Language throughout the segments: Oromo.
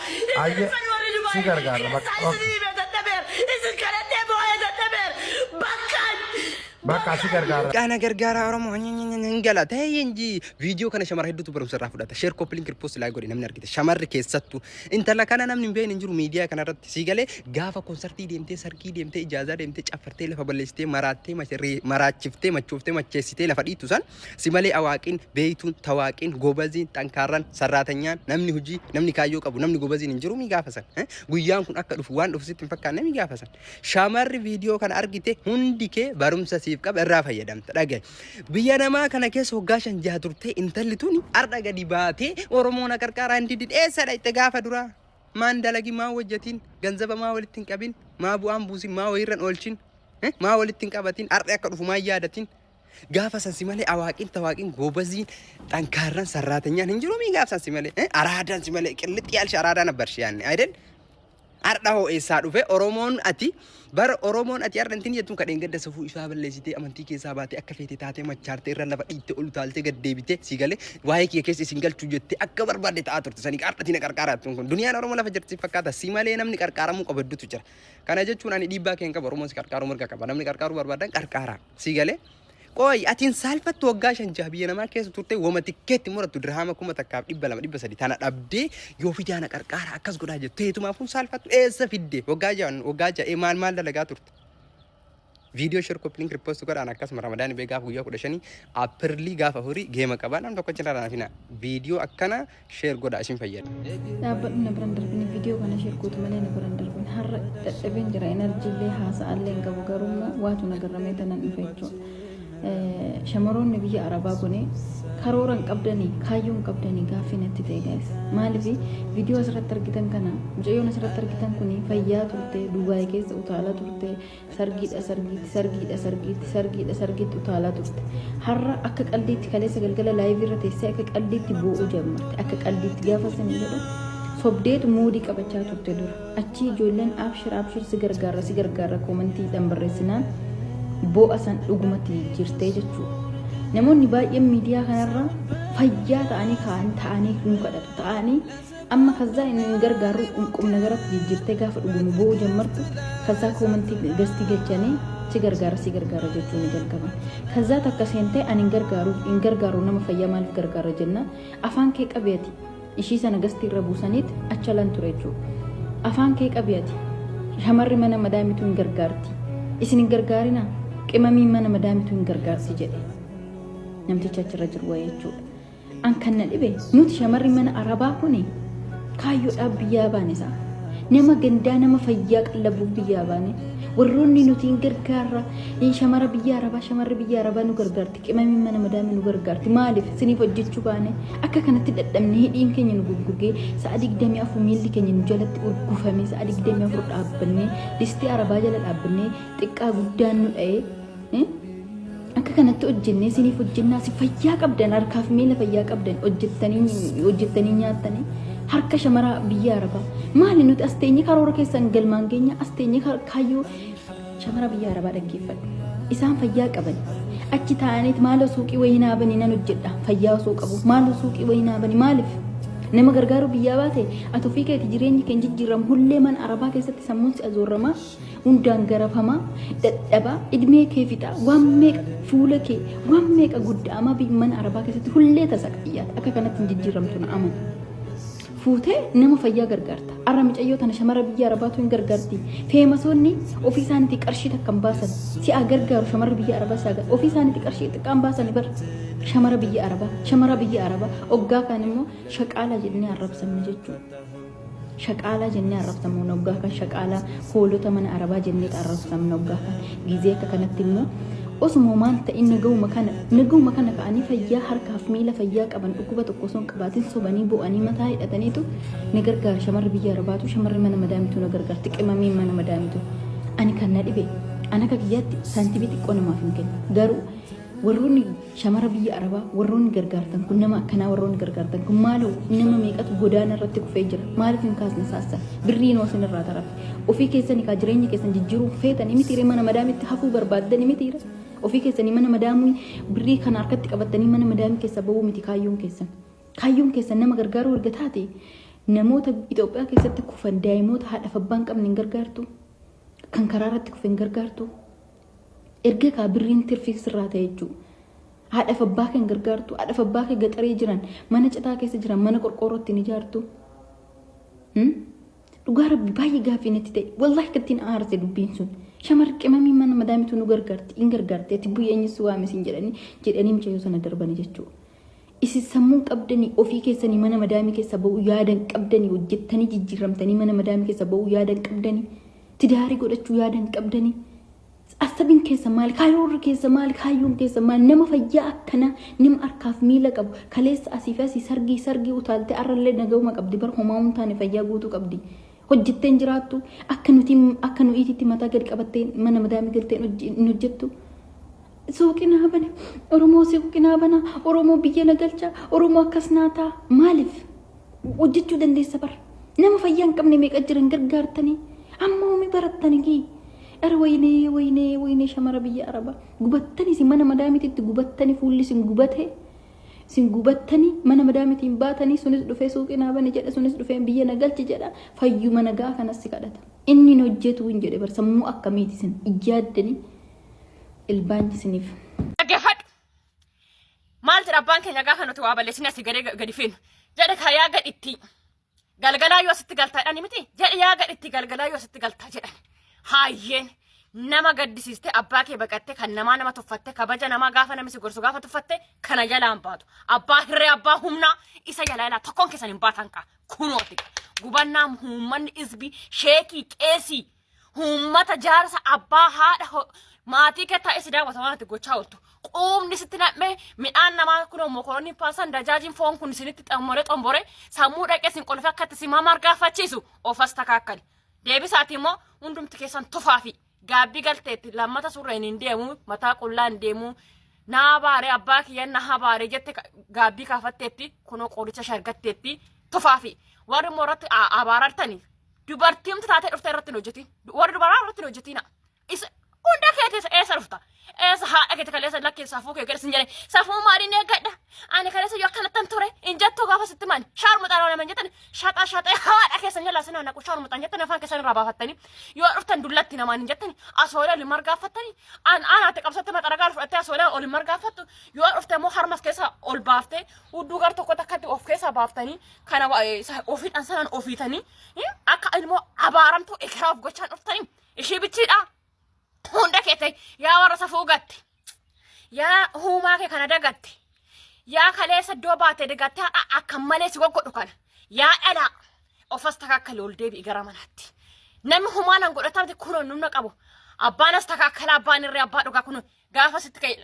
Isin Ayyee isin warri si Dubaay gargaarra bakka keessaa ok. isin hime dadhabeera. Isin kadhadhee boo'ee dadhabeera. Bakkaan Bakka si bakkaan. gargaarra. Qaana gargaaraa Oromoo hin gala ta'e inji viidiyoo kana shamara hedduutu barumsa irraa fudhata. Share, copy link, repost, like godhi namni argite. Shamarri keessattuu intala kana namni hin beekne hin jiru miidiyaa kana irratti sii galee gaafa konsartii deemtee, sargii deemtee, ijaazaa deemtee, caffartee, lafa balleessitee, maraattee, maraachiftee, machoftee, macheessitee lafa dhiittu san si malee awaaqiin, beeytuun, tawaaqiin, gobaziin, xankaarran, sarraatanyaan, namni hojii, namni kaayyoo qabu, namni gobaziin hin jiru mi gaafa san. Guyyaan kun akka dhufu waan dhufu sitti hin fakkaanne mi gaafa san. Shamarri viidiyoo kana argite hundi kee barumsa siif qaba, irraa fayyadamta. Dhaga'i. Biyya namaa kana keessa waggaa 5 6 turtee intalli tuni har'a gadi baatee Oromoo na qarqaaraa hin didin. Eessa dhaqxe gaafa duraa? Maan dalagin, maan hojjetin, ganzaba maa walitti hin qabin, maa bu'aan buusin, maa wayiirran oolchin, maa walitti hin qabatin, har'i akka dhufu maan yaadatin? Gaafa san si malee awaaqiin, tawaaqiin, goobaziin, xankaarran, sarraatanyaan hin jiru mii gaafa san si malee. Araadaan si malee qillixxi yaalshi araadaa nabbarshi yaanne ayidel. Har'a hoo eessaa dhufe Oromoon? Ati bara Oromoon ati har'a intin jettuun kadheen gadda safuu isaa balleessitee, amantii keessaa baatee, akka feete taatee, machaartee, irra lafa dhiittee, ol utaaltee, gad deebitee, si galee waa'ee kiyya keessa isin galchuu jettee akka barbaadde ta'aa turte sanii har'a tina qarqaaraa jettuun kun duniyaan Oromoo lafa jirti si fakkaata. Si malee namni qarqaaramuu qabu hedduutu jira. Kana jechuun ani dhiibbaa kee hin qabu. Oromoon si qarqaaruu mirga qaba. Namni qarqaaruu barbaadan qarqaaraa si galee. Qooyi atiin saalfattu waggaa 5 6 biyya namaa keessa turte wama tikkeetti murattu dirhaama 1200, 300 tana dhabdee yoo fidaana qarqaara akkas godhaa jettu teetumaaf kun saalfattu eessa fidde? Waggaa 6 waggaa 6 maal maal dalagaa turte? Viidiyoo share, copy link, repost godhaan. Akkasuma Ramadaani bee gaafa guyyaa 15 April gaafa 4 geema qabaa. Namni tokko achirraa naaf hina. Viidiyoo akkana share godhaa, isin fayyada. Dhaabbadhu, na biran darbini. Viidiyoo kana share gootu malee na biran darbini. Har'a dadhabeen jira, energy illee haasa'allee hin qabu, garuu immoo waatu na garramee tanan dhufe jechuudha. Shamaroonni biyya Arabaa kuni karoora hin qabdanii, kaayyoo hin qabdanii gaaffii natti ta'e guys. Maaliif viidiyoo asirratti argitan kana, mucayyoon asirratti argitan kuni fayyaa turte, Dubaay keessa utaalaa turte, sargiidha sargiitti, sargiidha sargiitti, sargiidha sargiitti utaalaa turte. Har'a akka qaldiitti kaleessa galgala live irra teessee akka qaldiitti boo'uu jammarte. Akka qaldiitti gaafa isin jedhu sobdeetu moodii qabachaa turte dura. Achii ijoolleen abshir abshir, si gargaarra, si gargaarra commentiidhaan barreessinaan boo'a san dhugumatti jijjiirtee jechuudha. Namoonni baay'een miidiyaa kanarra fayyaa ta'anii ka'an ta'anii nu kadhatu ta'anii amma kazzaa inni nu gargaaru qubna garatti jijjiirtee gaafa dhuguma boo'uu jammartu kazzaa commentii guestii galchanii si gargaara, si gargaara jechuu ni jalqaban. Kazzaa takka seentee ani hin gargaaru, hin gargaaru, nama fayyaa maaliif gargaara jennaan afaan kee qabi ati, ishii sana guestii irra buusaniit achalan ture jechuudha. Afaan kee qabi ati, shamarri mana madaamitu hin gargaarti. Isin hin gargaarina, qimamiin mana madaamitu hin gargaarti jedhe. Namticha achirra jiru wayii jechuudha. An kan na dhibe nuti shamarri mana Arabaa kuni kaayyoodhaaf biyyaa baane isaa. Nama gandaa, nama fayyaa qallabuuf biyyaa baane. Warroonni nuti hin gargaarra shamara biyya Arabaa, shamarri biyya Arabaa nu gargaarti, qimamiin mana madaami nu gargaarti, maaliif isiniif hojjechuu baane? Akka kanatti dadhabne, hidhiin keenya nu goggogee, sa'a 24 miilli keenya nu jalatti urgufame, sa'a 24 dhaabbannee distii Arabaa jala dhaabbannee xiqqaa guddaan nu dha'ee akka kanatti hojjennee isiniif hojjennaa. Si fayyaa qabdan, harkaaf miila fayyaa qabdan, hojjettanii hojjettanii nyaattanii harka shamaraa biyya Arabaa. Maali nuti as teenye karoora keessan galmaan keenya, as teenye kaayyoo shamara biyya Arabaa dhaggeeffadhu. Isaan fayyaa qaban achi taa'aniit maaloo suuqii wayii naa banii nan hojjedha, fayyaa osoo qabu maaloo suuqii wayii naa banii. Maaliif nama gargaaruu biyyaa baate? Ati ofii keeti jireenyi keenya jijjiiramu hullee mana Arabaa keessatti sammuun si azoorramaa, hundaan garafamaa, dadhabaa, idmee kee fixaa, waan meeqa fuula kee waan meeqa gudda'amaa mana Arabaa keessatti hullee tasa qayyaata. Akka kanatti hin jijjiiramtu, na amani. Fuutee nama fayyaa gargaarta. Arra micayyoo tana shamara biyya Arabaatu hin gargaarti. Famousoonni ofii isaaniitii qarshii takka hin baasan. Si'a gargaaru shamarri biyya Arabaa si'a ofii isaaniitii qarshii xiqqaa hin baasani bar. Shamara biyya Arabaa, shamara biyya Arabaa oggaa kaan immoo shaqaalaa jennee arrabsamna jechuudha. Shaqaalaa jennee arrabsamna oggaa kan shaqaalaa, hoolota mana Arabaa jennee arrabsamna oggaa kan gizee akka kanatti immoo osuma maal ta'in nagahuma kana ka'anii fayyaa harkaaf miila fayyaa qaban, dhukkuba tokko osoo hin qabaatin sobanii bo'anii mataa hidhataniitu na gargaara shamarri biyya Arabaatu, shamarri mana madaamitu na gargaarti, qimamiin mana madaamitu. Ani kan na dhibe, an akka kiyyaatti saantibii xiqqoo namaaf hin kennu, garuu warroonni shamara biyya Arabaa warroonni gargaartan kun, nama akkanaa warroonni gargaartan kun, maaloo nama meeqatu godaana irratti kufee jira, maaliif hin kaasne saassan? Birrii noo isin irraa tarafe. Ofii keessanii kaa jireenya keessan jijjiiruu feetanii mitiire? Mana madaamitti hafuu barbaaddanii mitiire? Ofii keessanii mana madaamii birrii kana harkatti qabattanii mana madaamii keessa bahuu miti kaayyoon keessan. Kaayyoon keessan nama gargaaruu erga taate Namoota Itoophiyaa keessatti kufan daa'imoota haadhaaf abbaa hin qabne hin gargaartu. Kan karaa irratti kufe hin gargaartu. Erga kaa birriin tirfii sirraa ta'e jechuudha. Haadhaaf abbaa kee hin gargaartu. Haadhaaf abbaa kee gaxaree jiran mana citaa keessa jiran mana qorqoorrootti hin ijaartu. Dhugaa rabbi baay'ee gaaffii natti ta'e. Wallaahi kattiin aarse dubbiin sun. Shamarri qimamii mana madaamitu nu gargaarti. Hin gargaarti. Ati bu'ee eenyu si waame siin jedhanii jedhanii mucayyoo sana darbanii jechuudha. Isin sammuun qabdanii ofii keessanii mana madaamii keessa ba'uu yaadan qabdanii hojjettanii jijjiiramtanii mana madaamii keessa ba'uu yaadan qabdanii tidaarii godhachuu yaadan qabdanii. Asabiin keessa maal kaayyoorri keessa maal kaayyoon keessa maal nama fayyaa akkanaa nama harkaaf miila qabu kaleessa asii fi asii sargii sargii utaaltee arrallee nagahuma qabdi bar homaa hin taane fayyaa guutuu qabdi. Hojjetteen jiraattu akka nuti akka nuyiititti mataa gadi qabattee mana madaamii galtee hin hojjettu. Suuqii naa bana Oromoo suuqii naa bana Oromoo biyya na galcha Oromoo akkas naa ta'a maaliif hojjechuu dandeessa bara nama fayyaa hin qabne meeqa jiran gargaartanii amma homi barattanii Ara waynee waynee waynee shamara biyya arabaa gubattanii isin mana madaamititti gubattanii fuulli isin gubate isin gubattanii mana madaamitiin baatanii sunis dhufee suuqii naa bane jedha sunis dhufee biyya na galchi jedha fayyuma nagaa kanas si kadhata inni hin hojjetu hin jedhe bar sammuu akkamiiti isin ijaaddanii ilbaan isiniif. Dhaggeeffadhu. Maal jedha abbaan keenya gaafa nuti waa balleessine asii gadee gadi feenu. Jedhe ka yaa gadhitti. Galgalaa yoo asitti galtaa jedhani miti. Jedhe yaa gadhitti galgalaa yoo asitti galtaa jedhan. Haayyeen nama gaddisiiste abbaa kee baqatte kan namaa nama tuffatte kabaja namaa gaafa namni si gorsu gaafa tuffatte kana jalaan baatu. Abbaa hirree abbaa humnaa isa jalaa ilaa tokkoon keessan hin baatan kaa kunooti. Gubannaa uummanni isbii sheekii qeesii Uummata jaarsa abbaa haadha maatii kee taa'ee si daawwata waan ati gochaa ooltu. Quubni sitti naqmee midhaan namaa kunoo mokoroonni paasan dajaajiin foon kun isinitti xammore xombore sammuu dhaqee isin qolfee akka itti si mamaa gaafachiisu ofas takaakkali. Deebisaati immoo hundumti keessan tufaafi gaabbii galteetti lammata surreen hin deemu mataa qullaa hin deemu naa baare abbaa kiyyan na habaare jette gaabbii kaafatteetti kunoo qoricha ishee argatteetti tufaafi warri immoo irratti abaarartani Dubartiimti taatee dhuftee irratti hin hojjetin. Warri dubaraa irratti hin hojjetina. Isa hunda keetii eessa dhufta? Eessa haadha keeti kaleessa lakkee safuu kee gadhi sin jedhe. Safuu maaliin eeggadha? Ani kaleessa yoo akkanattan ture hin jettuu gaafa sitti maali? Shaarmuxaa nama hin jettan shaxaa shaxee haadha keessan jalaa sinaa naqu shaarmuxaan jettan afaan keessan irraa baafattanii yoo dhuftan dullatti namaan hin jettani asoolee olin margaaffattanii an anaatti qabsatte maxaragaa fudhattee asoolee olin margaaffattu yoo dhufte immoo harmas keessa ol baaftee hudduu gar tokko takkatti of keessaa baaftanii kana ofiidhaan sanaan ofiitanii akka ilmoo abaaramtuu ekeraa of gochaan dhuftanii ishii bichiidha. Hunda kee ta'e yaa warra safuu gatte yaa huumaa kee kana dagatte yaa kaleessa iddoo baate dagatte haadha akka malee si goggodhu kana yaa dhalaa ofas takaakkali ol deebi'i gara manaatti. Namni humaa nan godhataa miti kunoo numna qabu. Abbaan as takaakkala abbaan irree abbaa dhugaa kunoo gaafa sitti ka'e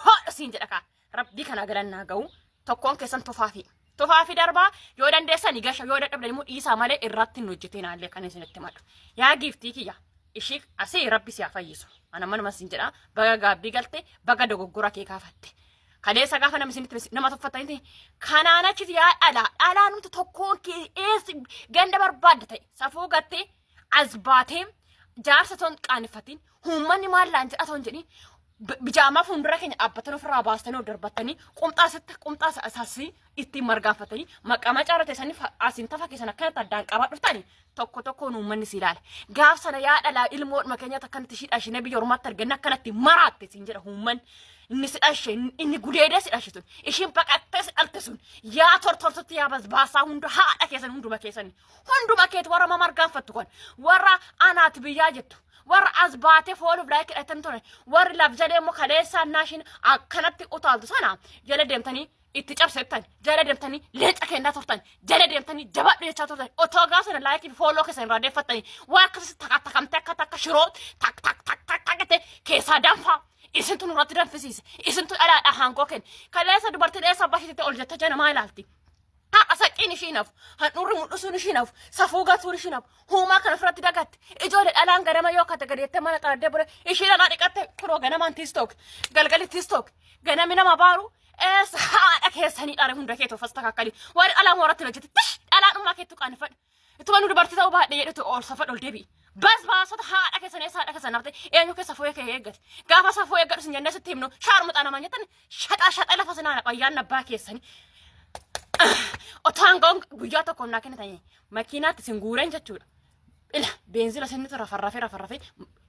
hodhu siin jedha kaa. Rabbii kanaa galannaa ga'u tokkoon keessan tufaafi. Tufaafi darbaa yoo dandeessani gasha yoo dadhabdan immoo dhiisaa malee irratti hin hojjetinaa illee kan isinitti madhu. Yaa giiftii kiyya ishii asii rabbi si haa fayyisu. Ana manuma sin jedha baga gaabbii galte baga dogoggora kee kaafatte. Kaleessa gaafa namni isinitti nama tuffatanitti kanaan achitti yaa dhalaa dhalaa numti tokkoon kee eessi ganda barbaadde ta'e safuu gattee as baatee jaarsa toon qaaneffatiin uummanni maal laan jedha toon jedhiin bijaamaa fuuldura keenya dhaabbatanii ofirraa baastanii ol darbattanii qumxaa sitti qumxaa isaasii ittiin margaanfatanii maqaa macaara teessanii asiin tafa keessan akkanatti addaan qabaa dhuftanii tokko tokkoon uummanni si ilaala. Gaaf sana yaa dhalaa ilmoodhuma keenyatti akkanatti ishii dhashine biyya ormaatti arganne akkanatti maraatte siin jedha uummanni. Inni si dhashe inni gudeedee si dhashe sun ishiin baqattee si dhalte sun yaa tortortutti yaa basbaasaa hunda haadha keessan hunduma keessanii hunduma keeti warra mamargaanfattu kan warra anaati biyyaa jettu warra as baatee fooluuf laayikii hidhatan ture warri laf jalee immoo kaleessaa naashin akkanatti utaaltu sana jala deemtanii itti cabsettan jala deemtanii leenca kennaa turtan jala deemtanii jabaadhu jechaa turtan otoo gaafa sana laayikii fi fooloo keessan irraa deeffattanii waa akkasii takka takkamtee akka takka shiroo tak tak tak tak tak jette keessaa danfaa isintu nurratti danfisiise isintu dhalaadhaa haangoo kenne kaleessa dubartiin eessa abbaa isheetti ol jetta jala ilaalti. Har'a saqqiin ishii nafu, handhuurri mul'isuun ishii nafu, safuu gatuun ishii nafu, huumaa kana ofirratti dagatte. Ijoollee dhalaan ganama yoo kate gadi jettee mana xaraddee bule ishii dhalaa dhiqatte kunoo ganamaan tiistook, galgali tiistook, ganami nama baaru eessa haadha keessanii dhare hunda keetu uffas takakkali. Warri dhalaa mooratti hojjete tish dhalaan ummaa keettu qaaneffadhu. Ittuma nu dubartii ta'uu baadhee jedhutu ol safadhu ol deebi'i. Bas baasota haadha keessan eessa haadha keessan naftee eenyu keessa safuu kee eeggate. Gaafa safuu eeggadhu sin jennee sitti himnu shaarmuxaa namaan jettan shaxaa shaxaa lafa sinaa naqu ayyaan abbaa keessanii. Otoo aangawoon guyyaa tokko naa kennitanii makiinaatti isin guuran jechuudha. Ila beenzila isinitti rafarrafee rafarrafee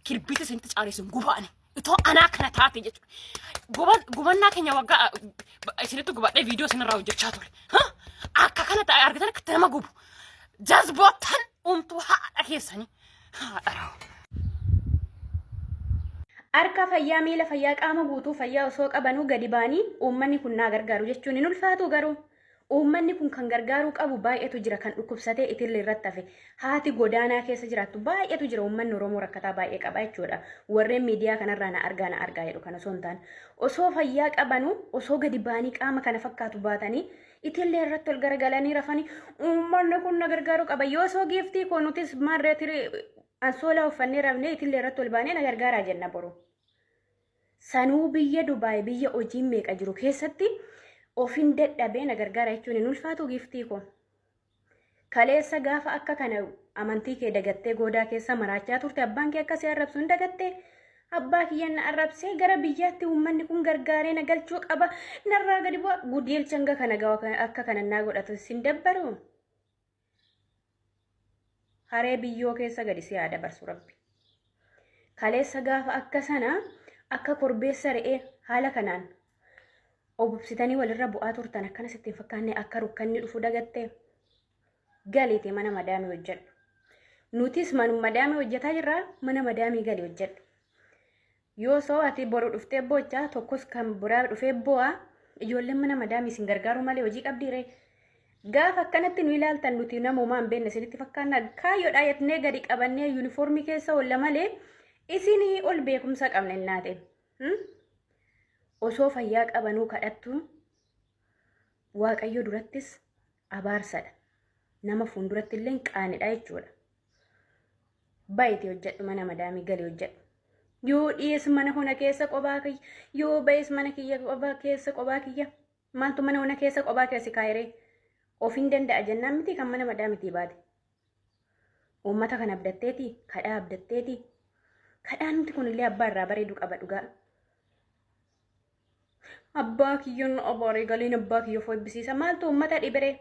kilbiitti isinitti caalee isin gubaani. Itoo anaa kana taate jechuudha. Gubannaa keenya waggaa isinitti gubadhee viidiyoo isinirraa hojjechaa ture. Akka kana ta'e argitan akka nama gubu. Jazboottan umtuu haadha keessanii. Haadha rawu. Harka fayyaa, miila fayyaa, qaama guutuu fayyaa osoo qabanuu gadi ba'anii uummanni kun naa gargaaru jechuun hin ulfaatu garuu. Uummanni kun kan gargaaruu qabu baay'eetu jira kan dhukkubsatee itilli irratti hafe. Haati godaanaa keessa jiraattu baay'eetu jira uummanni Oromoo rakkataa baay'ee qaba jechuudha. Warreen miidiyaa kanarraa na argaa na argaa jedhu kana osoo hin taane. Osoo fayyaa qabanuu osoo gadi ba'anii qaama kana fakkaatu baatanii itillee irratti ol garagalanii rafanii uummanni kun na gargaaruu qaba. Yoo osoo giiftii koo nutis maarree tirii ansoolaa uffannee rafnee itillee irratti ol baanee na gargaaraa jenna boru. Sanuu biyya Dubaay biyya hojiin meeqa jiru keessatti ofin dadhabee na gargaara jechuun hin ulfaatu giiftii koo. Kaleessa gaafa akka kana amantii kee dagattee goodaa keessa maraachaa turte abbaan kee akka si arrabsu hin dagattee. Abbaa kiyyan na arrabsee gara biyyaatti uummanni kun gargaaree na galchuu qaba narraa gadi bu'a gudeelcha hanga kana gawa akka kana naa godhatu sin dabbaru. Haree biyyoo keessa gadi si haa dabarsu rabbi. Kaleessa gaafa akka sana akka korbeessa re'ee haala kanaan obsitanii walirra bu'aa turtan akkana sitti hin fakkaanne akka rukkanni dhufu dagattee galiiti mana madaamii hojjedhu. Nutis manuma madaamii hojjetaa jirra mana madaamii gali hojjedhu. Yoo soo ati boru dhuftee boochaa tokkos kan biraa dhufee boo'a ijoolleen mana madaamii isin gargaaruu malee hojii qabdii ree. Gaafa akkanatti nu ilaaltan nuti namumaa hin beekne isinitti fakkaanna kaayyoodhaa jennee gadi qabannee yuunifoormii keessa oolla malee isinii ol beekumsa qabna innaate. Osoo fayyaa qabanuu kadhattuun Waaqayyo durattis abaarsadha. Nama fuulduratti illee qaanidha jechuudha. Bayiti hojjedhu mana madaamii gali hojjedhu. Yoo dhiyees mana hona keessa qobaa kiyya yoo bayis mana kiyya qobaa keessa qobaa kiyya maaltu mana hona keessa qobaa keessa kaayiree of hin danda'a jennaan miti kan mana madaamitii baate. Uummata kana abdatteeti kadhaa abdatteeti kadhaan nuti kunillee abbaa irraa bareedu qaba dhugaa. Abbaa kiyyoon abaaree galiin abbaa kiyya of eebbisiisa maaltu uummata dhibiree.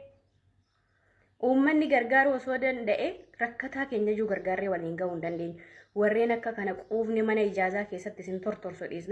Uummanni gargaaruu osoo danda'e rakkataa keenya iyyuu gargaarree waliin gahuu hin dandeenyu. Warreen akka kana quufni mana ijaazaa keessatti isin tortorsu dhiisna.